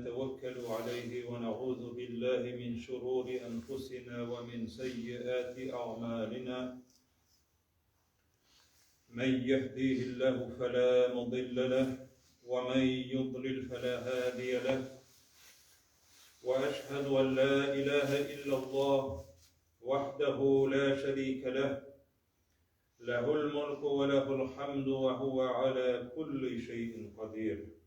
ونتوكل عليه ونعوذ بالله من شرور أنفسنا ومن سيئات أعمالنا من يهديه الله فلا مضل له ومن يضلل فلا هادي له وأشهد أن لا إله إلا الله وحده لا شريك له له الملك وله الحمد وهو على كل شيء قدير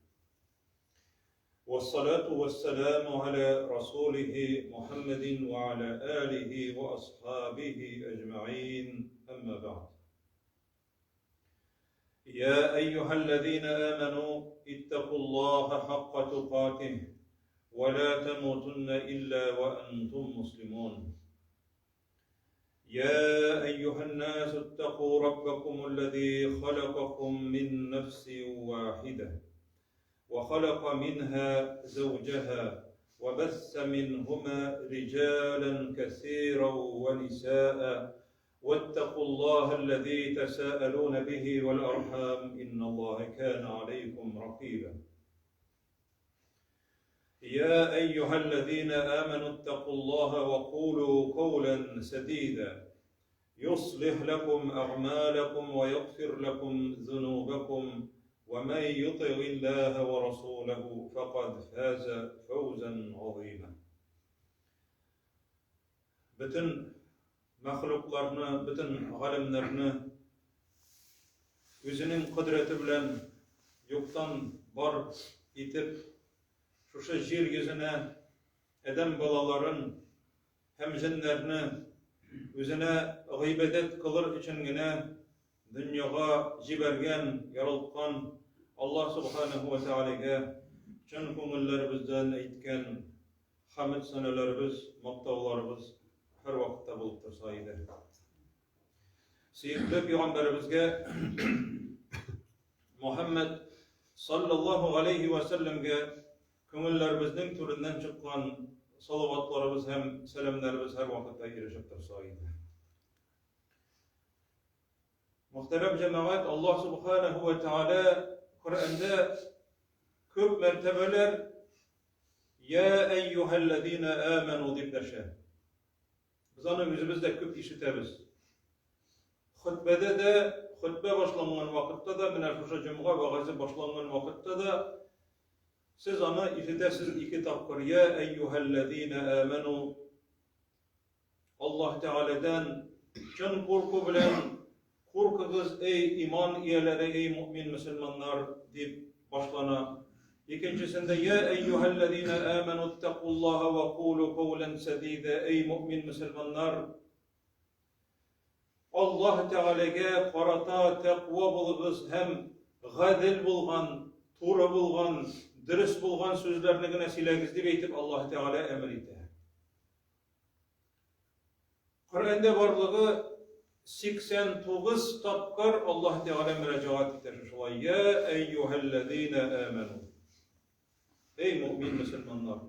والصلاة والسلام على رسوله محمد وعلى آله وأصحابه أجمعين أما بعد يا أيها الذين آمنوا اتقوا الله حق تقاته ولا تموتن إلا وأنتم مسلمون يا أيها الناس اتقوا ربكم الذي خلقكم من نفس واحدة وخلق منها زوجها وبث منهما رجالا كثيرا ونساء واتقوا الله الذي تساءلون به والأرحام إن الله كان عليكم رقيبا يا أيها الذين آمنوا اتقوا الله وقولوا قولا سديدا يصلح لكم أعمالكم ويغفر لكم ذنوبكم ومن يطع الله ورسوله فقد فاز فوزا عظيما Бөтен мәхлукларны, бөтен галәмнәрне үзенең кодрәте белән юктан бар итеп, шушы җир йөзенә адәм балаларын һәм җеннәрне үзенә гыйбадәт кылыр өчен генә дөньяга җибәргән, яралткан Аллаһ Субханаһу ва Тәгаләгә чын күңелләребездән әйткән Хәмед сәнәләребез, мактауларыбыз һәрвакытта булып торса иде. Сөекле пәйгамбәребезгә Мухаммад саллаллаһу алейхи ва сәлләмгә күңелләребезнең түреннән чыккан салаватларыбыз һәм сәламнәребез һәрвакытта ирешеп торса иде. Мөхтәрәм җәмәгать, Аллаһ субханаһу ва тааля Коръәндә күп мәртәбәләр Я әйюһәлләзина аману дип дәшә. Без аны үзебез дә күп ишетәбез. Хөтбәдә дә, хөтбә башланган вакытта да, менә шушы җомга вәгазе башланган вакытта да сез аны ишетәсез ике тапкыр. Я әйюһәлләзина аману Аллаһ Тәгаләдән чын курку белән куркыгыз, эй иман ияләре, эй мөэмин мөселманнар, дип башлана. Икенчесендә, Я әйюһәлләзина аману иттакуллаһа ва кулу каулан сәдида, эй мөэмин мөселманнар, Аллаһ Тәгаләгә карата тәкъва булыгыз һәм гадел булган, туры булган, дөрес булган сүзләрне генә сөйләгез, дип әйтеп Аллаһ Тәгалә әмер итә. Коръәндә барлыгы 89 тапкыр Аллаһ Тәгалә мөрәҗәгать итә шушылай. Я әйюһәлләзина аману. Эй мөмин мөселманнар.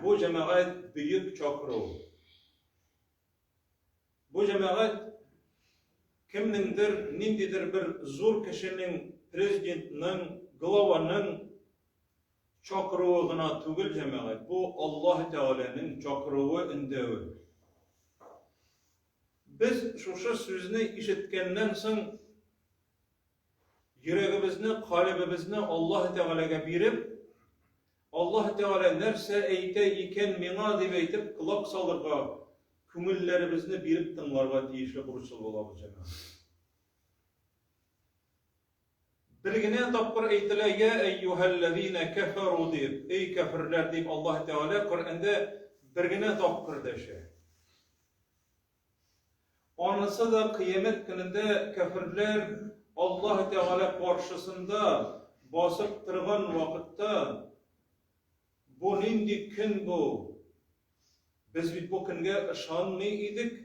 Бу җәмәгать бөек чакыру. Бу җәмәгать кемнеңдер, ниндидер бер зур кешенең, президентның, главаның Чакыруы гына түгел, җәмәгать, бу Аллаһ Тәгаләнең чакыруы, өндәве. Без шушы сүзне ишеткәннән соң йөрәгебезне, калебебезне Аллаһ Тәгаләгә биреп, Аллаһ Тәгалә нәрсә әйтә икән миңа дип әйтеп колак салырга, күңелләребезне биреп тыңларга тиешле бурычлы булабыз, җәмәгать. Бер генә тапкыр әйтелә, Я әйюһәлләзина кәфәру дип, эй кәферләр дип Аллаһ Тәгалә Коръәндә бер генә тапкыр дәшә. Анысы да кыямәт көнендә кәферләр Аллаһ Тәгалә каршысында басып торган вакытта бу нинди көн бу? Без бит бу көнгә ышанмый идек.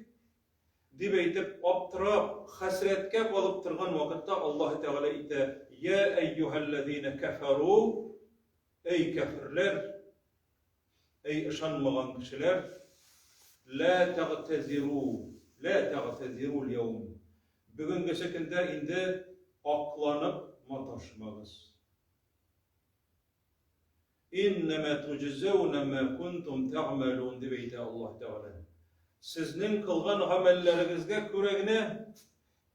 Дип әйтеп, аптырап, хәсрәткә калып торган вакытта Аллаһы Тәгалә әйтә, Йә әйюһәлләзинә кәфәру, әй кәферләр, әй ышанмаган кешеләр, лә тәгътәзиру, лә тәгътәзиру льяум. Бүгенгесе көндә инде акланып маташмагыз. Иннәмә туҗзәүнә мә кунтум тәгъмәлүн, дип әйтә Аллаһ Тәгалә. Сезнең кылган гамәлләрегезгә күрә генә,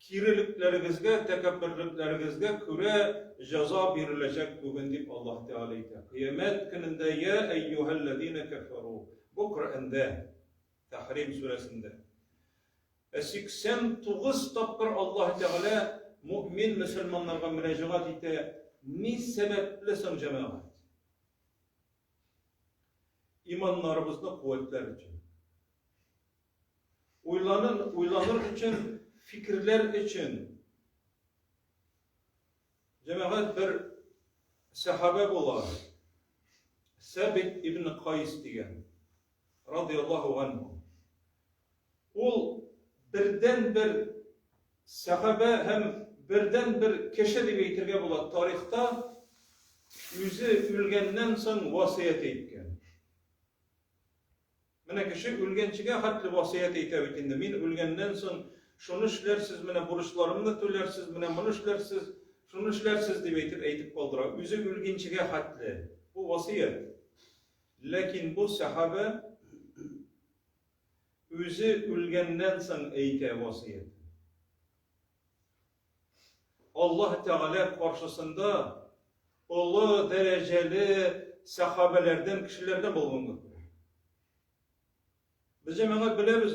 кирелекләрегезгә, тәкәбберлекләрегезгә күрә җәза биреләчәк бүген, дип Аллаһ Тәгалә әйтә. Кыямәт көнендә йә әйюһәлләзинә кәфәру. Бу Коръәндә, Тәхрим сүрәсендә. Ә 89 тапкыр Аллаһ Тәгалә мөэмин мөселманнарга мөрәҗәгать итә. Ни сәбәпле соң, җәмәгать? Иманнарыбызны куәтләр өчен. Уйланыр, уйланыр өчен, фикерләр өчен. Җәмәгать бер сәхабә була. Сәбит ибн Кайс дигән. Радияллаһу анһу. Ул бердәнбер сәхабә һәм бердәнбер кеше дип әйтергә була тарихта үзе үлгәннән соң васыять әйткән. Менә кеше үлгәнчегә хәтле васыять әйтә бит инде. Мин үлгәннән соң шуны эшләрсез, менә бурычларымны түләрсез, менә моны эшләрсез, шуны эшләрсез дип әйтеп әйтеп калдыра. Үзе үлгәнчегә хәтле. Бу васыять. Ләкин бу сәхабә Үзе үлгәннән соң әйтә васыятен. Аллаһ Тәгалә каршысында олы дәрәҗәле сәхабәләрдән кешеләрдән булганга күрә. Без җәмәгать беләбез,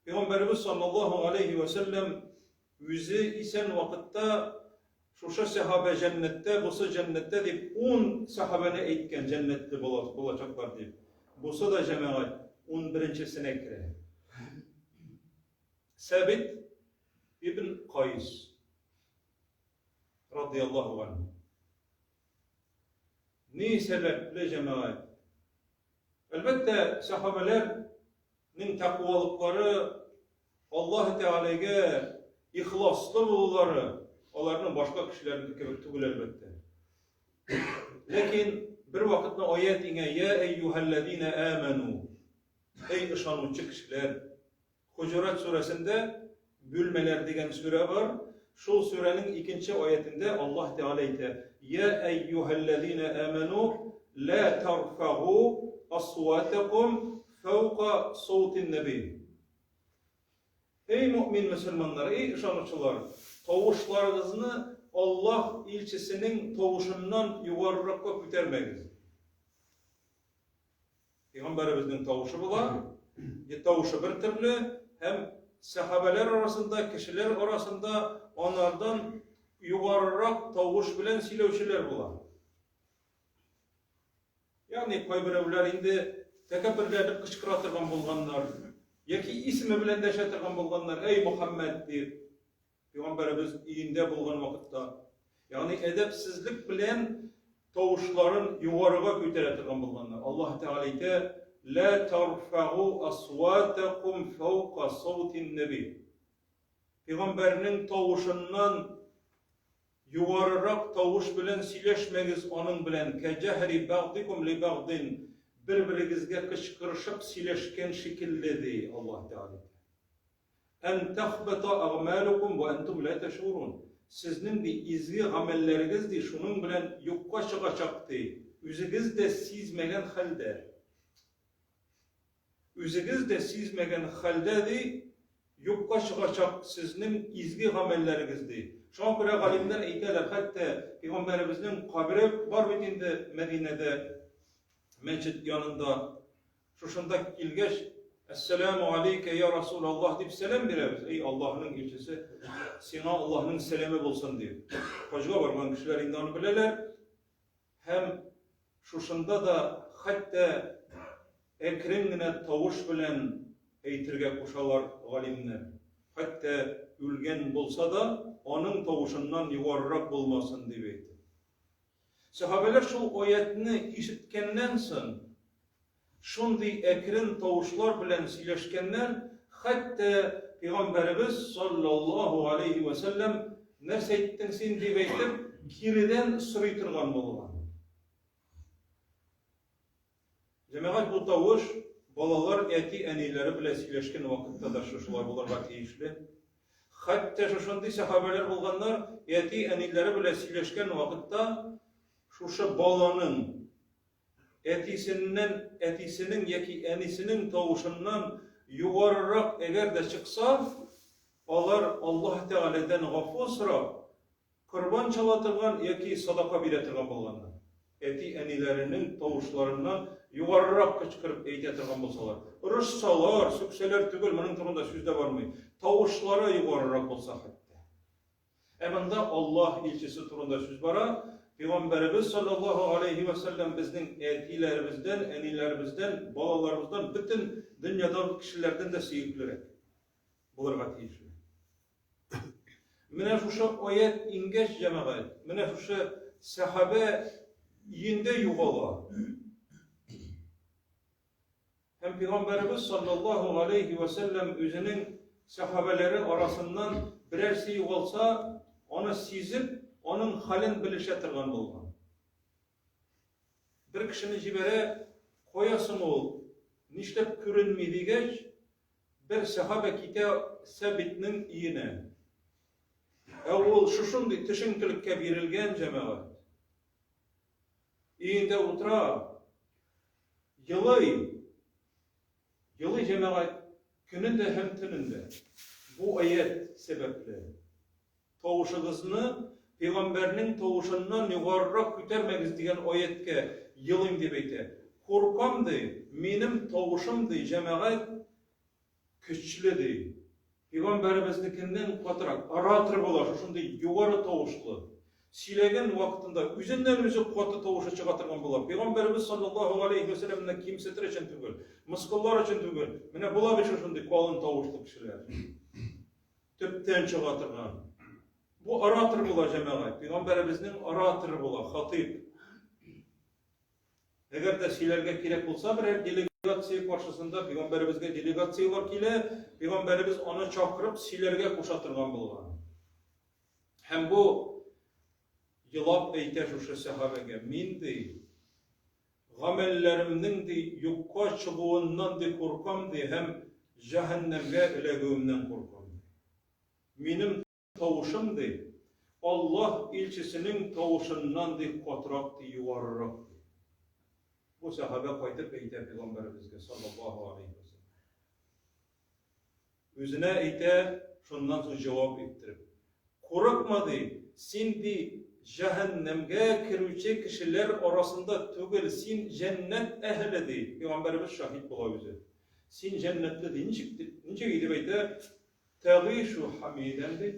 Пәйгамбәребез саллаллаһу алейхи ва сәлләм үзе исән вакытта шушы сәхабә җәннәттә, бусы җәннәттә дип 10 сәхабәне әйткән җәннәтле булачаклар дип. Бусы да җәмәгать 11-нчесенә керә. Сәбит ибн Кайс радияллаһу анһу. Ни сәбәпле җәмәгать? Әлбәттә, сәхабәләрнең тәкъвалыклары, Аллаһ Тәгаләгә ихласлы булулары аларның башка кешеләрнеке кебек түгел, әлбәттә. Ләкин бер вакытны аять иңә, Я әйюһәлләзина аману, эй ышанучы кешеләр. Хуҗурат сүрәсендә бүлмәләр дигән сүрә бар. Шул сүрәнең икенче аятендә Аллаһ Тәгалә әйтә: "Я әйюһәлләзина аману ла тарфагу асватакум фаука саутин наби". Эй мөэмин мөселманнар, эй ышанучылар, тавышларыгызны Аллаһ илчесенең тавышыннан югарыракка күтәрмәгез. Пәйгамбәребезнең тавышы була, тавышы бер төрле һәм сәхабәләр арасында, кешеләр арасында анардан югарырак тавыш белән сөйләүчеләр була. Ягъни кайберәүләр инде тәкәбберләнеп кычкыра торган булганнар, яки исеме белән дәшә торган булганнар, әй Мөхәммәд дип. Пәйгамбәребез өендә булган вакытта, ягъни әдәпсезлек белән тавышларын югарыга күтәрә торган булганнар. Аллаһ Тәгалә әйтә: "Ла тарфагу асватакум фаука саутин наби". Пәйгамбәрнең тавышыннан югарырак тавыш белән сөйләшмәгез аның белән, кәҗәһри бәгъдикум ли бәгъдин, бер-берегезгә кычкырышып сөйләшкән шикелле, ди Аллаһ Тәгалә. Ән тәхбата әгъмалукум вә әнтум лә тәшгурун. Сезнең, ди, изге гамәлләрегез, ди, шуның белән юкка чыгачак, ди, үзегез дә сизмәгән хәлдә. Үзегез дә сизмәгән хәлдә, ди, юкка чыгачак сезнең изге гамәлләрегез, ди. Шуңа күрә галимнәр әйтәләр, хәтта пәйгамбәребезнең кабере бар бит инде Мәдинәдә, мәчет янында. Шушында килгәч, Әссәләмү алейкә я Расулаллаһ дип сәлам бирәбез. Эй Аллаһның илчесе, сиңа Аллаһның сәламе булсын дип. Хаҗга барган кешеләр инде аны беләләр. Һәм шушында да хәтта әкрен генә тавыш белән әйтергә кушалар галимнәр. Хәтта үлгән булса да, аның тавышыннан югарырак булмасын дип әйтеп. Сәхабәләр шул аятьне ишеткәннән соң, шундый әкрен тавышлар белән сөйләшкәннәр, хәтта Пәйгамбәребез саллаллаһу алейһи вә сәлләм, нәрсә әйттең син, дип әйтеп, киредән сорый торган булган. Җәмәгать, бу тавыш балалар әти-әниләре белән сөйләшкән вакытта да шушылай булырга тиешле. Хәтта шушындый сәхабәләр булганнар, әти-әниләре белән сөйләшкән вакытта шушы баланың әтисеннән, әтисенең яки әнисенең тавышыннан югарырак әгәр дә чыкса, алар Аллаһ Тәгаләдән гафу сорап, корбан чала торган яки садака бирә торган булганнар. Әти-әниләренең тавышларыннан югарырак кычкырып әйтә торган булсалар. Орышсалар, сүксәләр түгел, моның турында сүз дә бармый. Тавышлары югарырак булса хәтта. Ә монда Аллаһ илчесе турында сүз бара. Пәйгамбәребез саллаллаһу алейһи вә сәлләм безнең әтиләребездән, әниләребездән, балаларыбыздан, бөтен дөньядагы кешеләрдән дә сөеклерәк булырга тиешле. Менә шушы аять иңгәч, җәмәгать, менә шушы сәхабә өендә югала. Һәм Пәйгамбәребез саллаллаһу галәйһи вә сәлләм үзенең сәхабәләре арасыннан берәрсе югалса, аны сизеп, аның хәлен белешә торган булган. Бер кешене җибәрә, кая соң ул, нишләп күренми дигәч, бер сәхабә китә Сәбитнең өенә. Ә ул шушындый төшенкелеккә бирелгән җәмәгать. Өендә утыра, елый, елый җәмәгать көнен дә һәм төнен дә. Бу аять сәбәпле. Тавышыгызны пәйгамбәрнең тавышыннан югарырак күтәрмәгез дигән аяткә елыйм дип әйтә. Куркам ди, минем тавышым ди, җәмәгать көчле ди. Пәйгамбәребезнекеннән катырак, оратор була, шушындый югары тавышлы. Сөйләгән вакытында үзеннән-үзе каты тавышы чыга торган була. Пәйгамбәребез саллаллаһу галәйһи вә сәлләмне кимсетер өчен түгел, мыскыллар өчен түгел. Менә була бит шушындый калын тавышлы кешеләр. Төптән чыга торган. Бу оратор була, җәмәгать. Пәйгамбәребезнең ораторы була, хатыйб. Әгәр дә сөйләргә кирәк булса, берәр делегация каршысында пәйгамбәребезгә делегацияләр килә, пәйгамбәребез аны чакырып сөйләргә куша торган булган. Һәм бу елап әйтә шушы сәхабәгә, мин ди, гамәлләремнең ди юкка чыгуыннан ди куркам ди һәм җәһәннәмгә эләгүемнән куркам ди. Минем Тавышым, ди, Аллаһ илчесенең тавышыннан, ди, катырак, ди, югарырак, ди. Бу сәхабә кайтып әйтә пәйгамбәребезгә, саллаллаһу алейһи ва сәлләм. Үзенә әйтә, шуннан соң җавап иттереп. Курыкма, ди, син, ди, җәһәннәмгә керүче кешеләр арасында түгел, син җәннәт әһеле, ди. Пәйгамбәребез шаһит була үзе. Син җәннәтле, ди. Ничек, ничек итеп әйтә? Тәгыйшу хәмидән ди.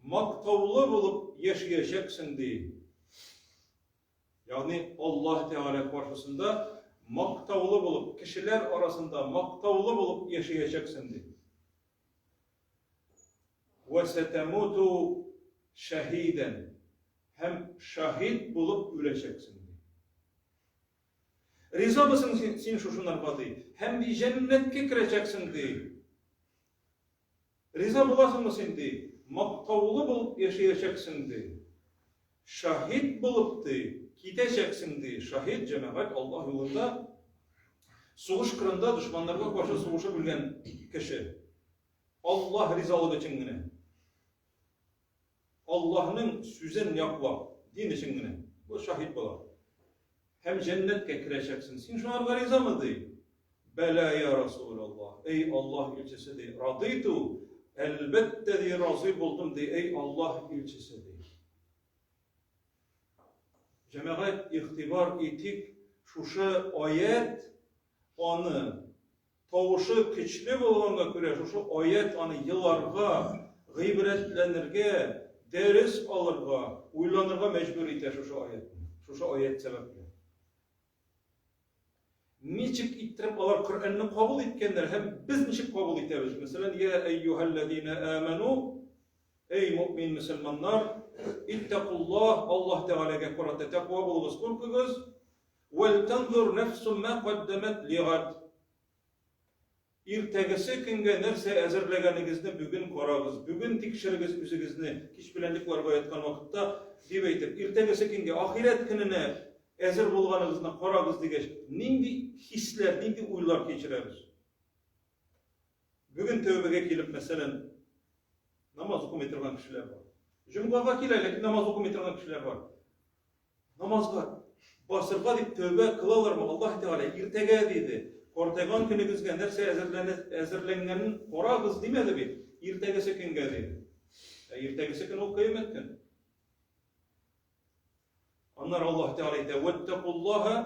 Мактаулы булып яшәячәксең ди. Ягъни Аллаһ Тәгалә каршысында мактаулы булып, кешеләр арасында мактаулы булып яшәячәксең ди. Вә сәтәмуту шәһидән һәм шаһид булып үләчәксең ди. Ризамысың син, син шушынарга, ди. Һәм ди, җәннәткә керәчәксең, ди. Риза буласыңмы син, ди. Мактаулы булып яшәячәксең, ди. Шаһид булып, ди, китәчәксең, ди. Шаһид, җәмәгать, Аллаһ юлында сугыш кырында дошманнарга каршы сугышып үлгән кеше. Аллаһ ризалыгы өчен генә. Аллаһның сүзен яклап, дин өчен генә. Бу шаһит була. Һәм җәннәткә керәчәксең. Син шуңарга ризамы, ди. Бәлә я Расулаллаһ. Эй Аллаһ илчесе, ди. Радыйту. Әлбәттә, ди, разый булдым, ди. Эй Аллаһ илчесе, ди. Җәмәгать, игътибар итик, шушы аять аны Тавышы көчле булганга күрә, шушы аять аны еларга, гыйбрәтләнергә, дәрес алырга, уйланырга мәҗбүр итә шушы аятне, шушы аять сәбәпле. Ничек иттереп алар Коръәнне кабул иткәннәр һәм без ничек кабул итәбез? Мәсәлән, я әйюһәлләзина аману, эй мөэмин мөселманнар, иттакуллаһ, Аллаһ Тәгаләгә карата тәкъва булыгыз, куркыгыз. Вәлтәнзур нәфсум мә каддәмәт лигад. Иртәгесе көнгә нәрсә әзерләгәнегезне бүген карагыз, бүген тикшерегез үзегезне, кич белән йокларга яткан вакытта, дип әйтеп, иртәгесе көнгә, ахирәт көненә әзер булганыгызны карагыз дигәч, нинди хисләр, нинди уйлар кичерәбез? Бүген тәүбәгә килеп, мәсәлән, намаз укымый торган кешеләр бар. Җомгага килә, ләкин намаз укымый торган кешеләр бар. Намазга. Басырга дип тәүбә кылалармы? Аллаһ Тәгалә иртәгә диде. Картайган көнегезгә нәрсә әзерләнгәнен карагыз димәде бит. Иртәгесе көнгә диде. Ә иртәгесе көн ул кыямәт көн. Аннары Аллаһ Тәгалә әйтә: "Ваттакуллаһа"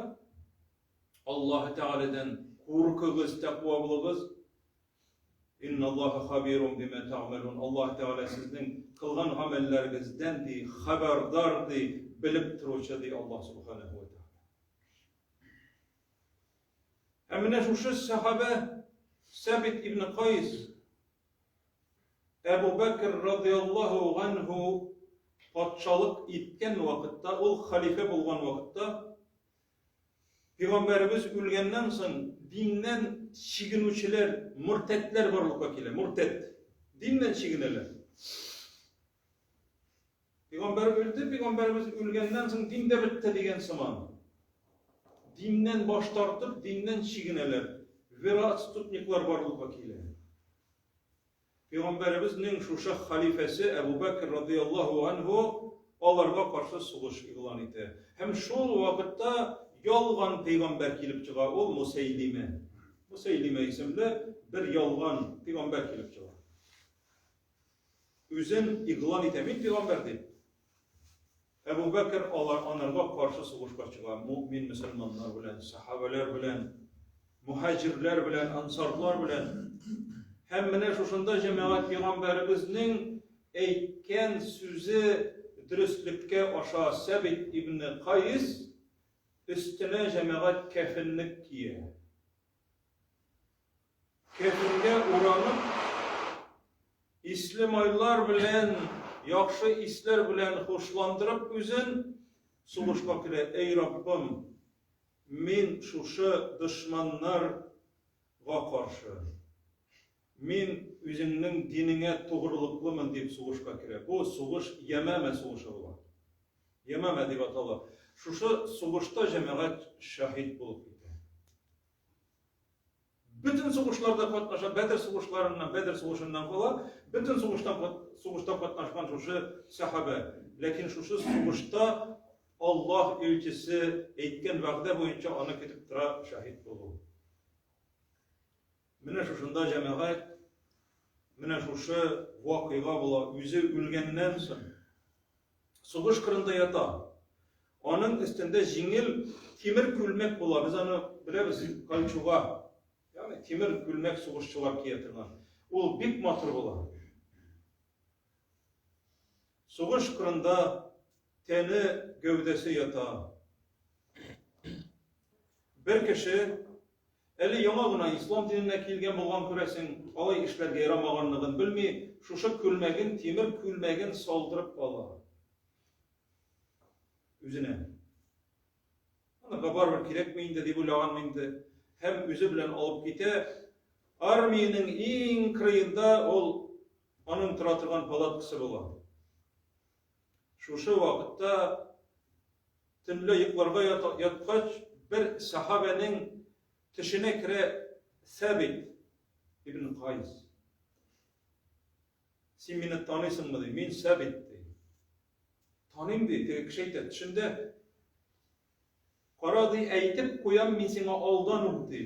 Аллаһ Тәгаләдән куркыгыз, тәкъва булыгыз. Инналлаһа хабирун бима тәгъмәлун. Аллаһ Тәгалә сезнең кылган гамәлләрегездән ди, хәбәрдар ди, белеп торучы ди Аллаһ Субханаһу ва Тәгалә. Һәм менә шушы сахабә Сабит ибн Кайс Әбу Бәкр радиаллаһу анһу патшалык иткән вакытта, ул халифә булган вакытта Пәйгамбәребез үлгәннән соң диннән чигенүчеләр, муртәтләр барлыкка килә. Муртәт. Диннән чигенәләр. Пәйгамбәр үлде, пәйгамбәребез үлгәннән соң дин дә бетте дигән сыман. Диннән баш тартып, диннән чигенәләр. Вероотступниклар барлыкка килә. Пәйгамбәребезнең шушы халифәсе Әбу Бәкер радыяллаһу анһу аларга каршы сугыш игълан итә. Һәм шул вакытта ялган пәйгамбәр килеп чыга, ул Мусәйлимә. Мусәйлимә исемле бер ялган пәйгамбәр килеп чыга. Үзен игълан итә, мин пәйгамбәр дип. Әбу Бәкер алар анарга каршы сугышка чыга, мөэмин мөселманнар белән, сәхабәләр белән, мөһаҗирләр белән, ансарлар белән. Һәм менә шушында җәмәгать пәйгамбәребезнең әйткән сүзе дөреслеккә аша. Сәбит ибн Кайс өстенә җәмәгать кәфенлек кия. Кәфенгә уранып, исле майлар белән, яхшы исләр белән хушландырып үзен, сугышка керә, Әй Раббым, мин шушы дошманнарга каршы, мин үзеңнең динеңә тугрылыклымын, дип сугышка керә. Бу сугыш Ямама сугышы була. Ямама дип атала. Шушы сугышта җәмәгать шаһит булып китә. Бөтен сугышларда катнаша, Бәдер сугышларыннан, Бәдер сугышыннан кала, бөтен сугышта, сугышта катнашкан шушы сәхабә. Ләкин шушы сугышта Аллаһ илчесе әйткән вәгъдә буенча аны көтеп тора шаһит булу. Менә шушында җәмәгать, менә шушы вакыйга була, үзе үлгәннән соң. Сугыш кырында ята. Аның өстендә җиңел тимер күлмәк була. Без аны беләбез, кольчуга. Ягъни тимер күлмәк сугышчылар кия торган. Ул бик матур була. Сугыш кырында тәне, гәүдәсе ята. Бер кеше Әле яңа гына ислам диненә килгән булган күрәсең, алай эшләргә ярамаганлыгын белми, шушы күлмәген, тимер күлмәген салдырып ала. Үзенә. Анарга барыбер кирәкми инде, дип уйлаган инде. Һәм үзе белән алып китә. Армиянең иң кырыенда ул аның тора торган палаткасы була. Шушы вакытта төнлә йокларга яткач, бер сәхабәнең төшенә керә Сәбит ибн Кайс. Син мине таныйсыңмы ди. Мин Сәбит ди. Таныйм ди, теге кеше әйтә, төшендә. Кара ди, әйтеп куям мин сиңа алдан ук ди.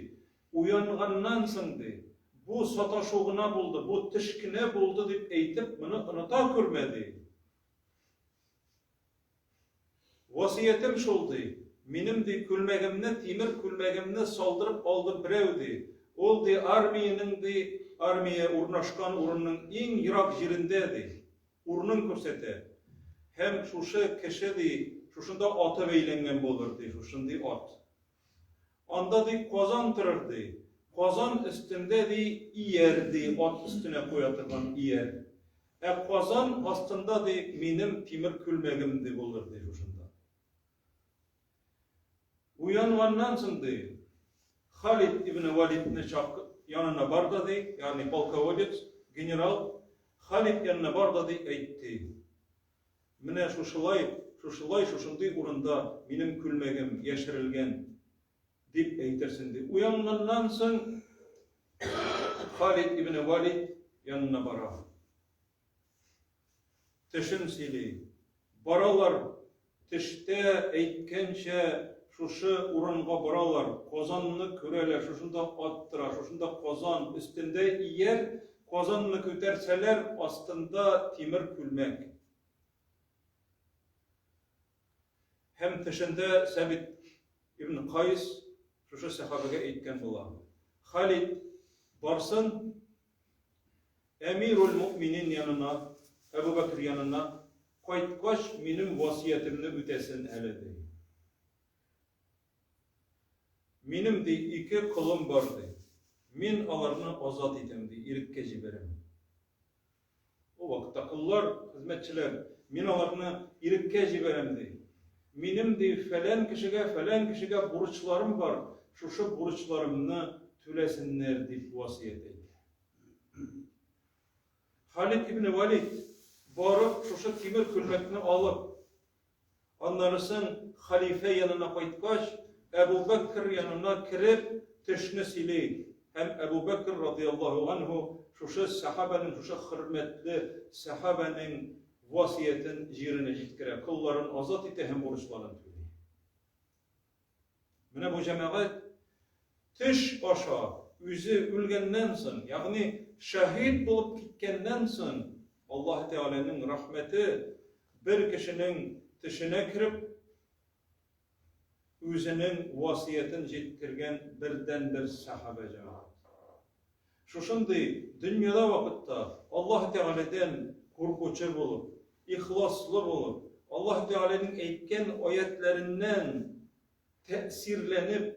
Уянганнан соң ди. Бу саташу гына булды, бу төш кенә булды дип әйтеп, моны оныта күрмә ди. Васыятем шул, ди, минем, ди, күлмәгемне, тимер күлмәгемне салдырып алды берәү, ди. Ул, ди, армиянең, ди, армия урнашкан урынның иң ерак җирендә, ди. Урынын күрсәтә. Һәм шушы кеше, ди, шушында аты бәйләнгән булыр, ди, шушындый ат. Анда, ди, казан торыр, ди. Казан өстендә, ди, ияр, ди, ат өстенә куя торган ияр. Ә казан астында, ди, минем тимер күлмәгем, ди, булыр, ди, шушында. Уянганнан соң, ди, Халид ибн Валидны чак янына бар да, ди, ягъни полководец, генерал, Халид янына бар да, ди, әйт, ди. Менә шушылай, шушылай, шушындый урында минем күлмәгем яшерелгән, дип әйтерсең, ди. Уянганнан соң Халид ибн Валид янына бара. Төшен сөйли. Баралар, төштә әйткәнчә, шушы урынга баралар, казанны күрәләр, шушында ат тора, шушында казан, өстендә ияр, казанны күтәрсәләр, астында тимер күлмәк. Һәм төшендә Сәбит ибн Кайс шушы сәхабәгә әйткән була. Халид барсын Әмирул мөминин янына, Әбу Бәкр янына, кайткач минем васыятемне үтәсен әле, ди. Минем, ди, ике колым бар, ди. Мин аларны азат итәм, ди, иреккә җибәрәм. Ул вакытта коллар, хезмәтчеләр, мин аларны иреккә җибәрәм, ди. Минем, ди, фәлән кешегә, фәлән кешегә бурычларым бар, шушы бурычларымны түләсеннәр, дип васыять әйтә. Халид ибн Валид барып шушы тимер күлмәкне алып, аннарысын хәлифә янына кайткач, Әбу Бәкр янына кереп, төшне сөйли. Һәм Әбу Бәкр радияллаһу анһу шушы сәхабәнең, шушы хөрмәтле сәхабәнең васыятен җиренә җиткерә, колларын азат итә һәм бурычларын түли. Менә бу җәмәгать төш аша үзе үлгәннән соң, ягъни шәһид булып киткәннән соң, Аллаһ Тәгаләнең рәхмәте бер кешенең төшенә кереп, үзенең васыятен җиткергән бердәнбер сәхабә җәмәгать. Шушындый дөньяда вакытта Аллаһ Тәгаләдән куркучы булып, ихласлы булып, Аллаһ Тәгаләнең әйткән аятләреннән тәэсирләнеп,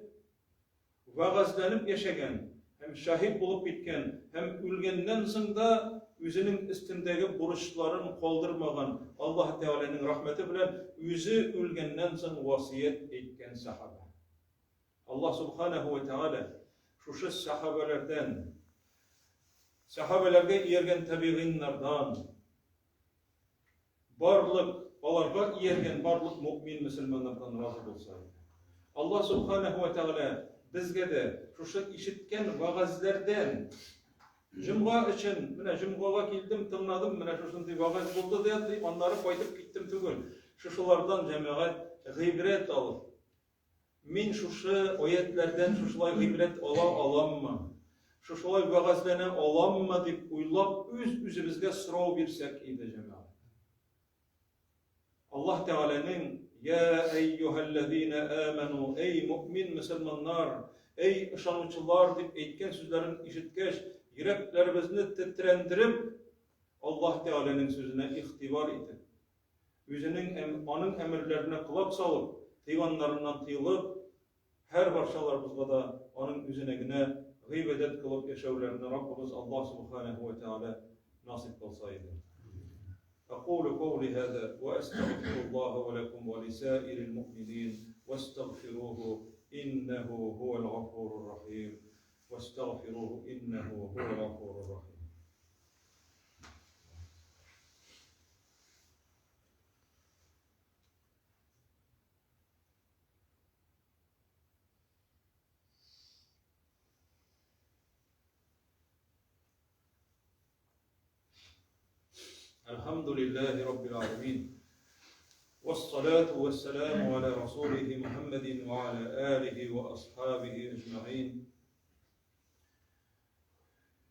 вәгазьләнеп яшәгән һәм шаһит булып киткән һәм үлгәннән соң да үзенең өстендәге бурычларын калдырмаган Аллаһ Тәгаләнең рәхмәте белән үзе үлгәннән соң васыять әйткән сәхабә. Аллаһ Субханәһү вә Тәгалә шушы сәхабәләрдән, сәхабәләргә ияргән табигыйннардан, барлык аларга ияргән барлык мөэмин мөселманнардан разый булса иде. Аллаһ Субханәһү вә Тәгалә безгә дә шушы ишеткән вәгазьләрдән җомга өчен, менә җомгага килдем, тыңладым, менә шушындый вәгазь булды ди, аннары кайтып киттем түгел. Шушылардан җәмәгать гыйбрәт алып, Мин шушы аятьләрдән шушылай гыйбрәт ала аламмы? Шушылай вәгазьләнә аламмы дип уйлап, үз-үзебезгә сорау бирсәк иде, җәмәгать. Аллаһ Тәгаләнең Я әйюһәлләзина аману, эй мөэмин мөселманнар, эй ышанучылар дип әйткән сүзләрен ишеткәч, йөрәкләребезне тетрәндереп, Аллаһ Тәгаләнең сүзенә игътибар итеп, Үзенең әм, аның әмерләренә колак салып, тыйганнарыннан тыелып, һәр барчаларыбызга да аның үзенә генә гыйбадәт кылып яшәүләрне Раббыбыз Аллаһ Субханәһү вә Тәгалә насыйп кылса иде. أقول قولي هذا وأستغفر الله ولكم ولسائر المؤمنين واستغفروه إنه هو الغفور الرحيم واستغفروه إنه هو الغفور الرحيم الحمد لله رب العالمين والصلاة والسلام على رسوله محمد وعلى آله وأصحابه أجمعين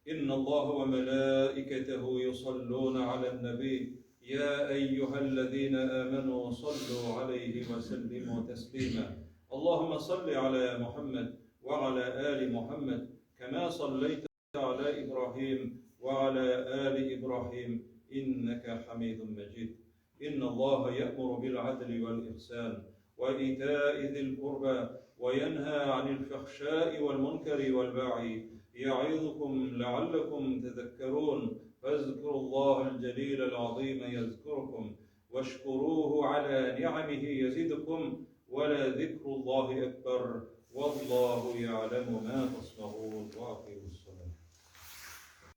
إن الله وملائكته يصلون على النبي يا أيها الذين آمنوا صلوا عليه وسلموا تسليما اللهم صل على محمد وعلى آل محمد كما صليت على إبراهيم وعلى آل إبراهيم إنك حميد مجيد إن الله يأمر بالعدل والإحسان وإيتاء ذي القربى وينهى عن الفحشاء والمنكر والبغي يعظكم لعلكم تذكرون فاذكروا الله الجليل العظيم يذكركم واشكروه على نعمه يزدكم ولذكر الله أكبر والله يعلم ما تصنعون وأقيموا الصلاة.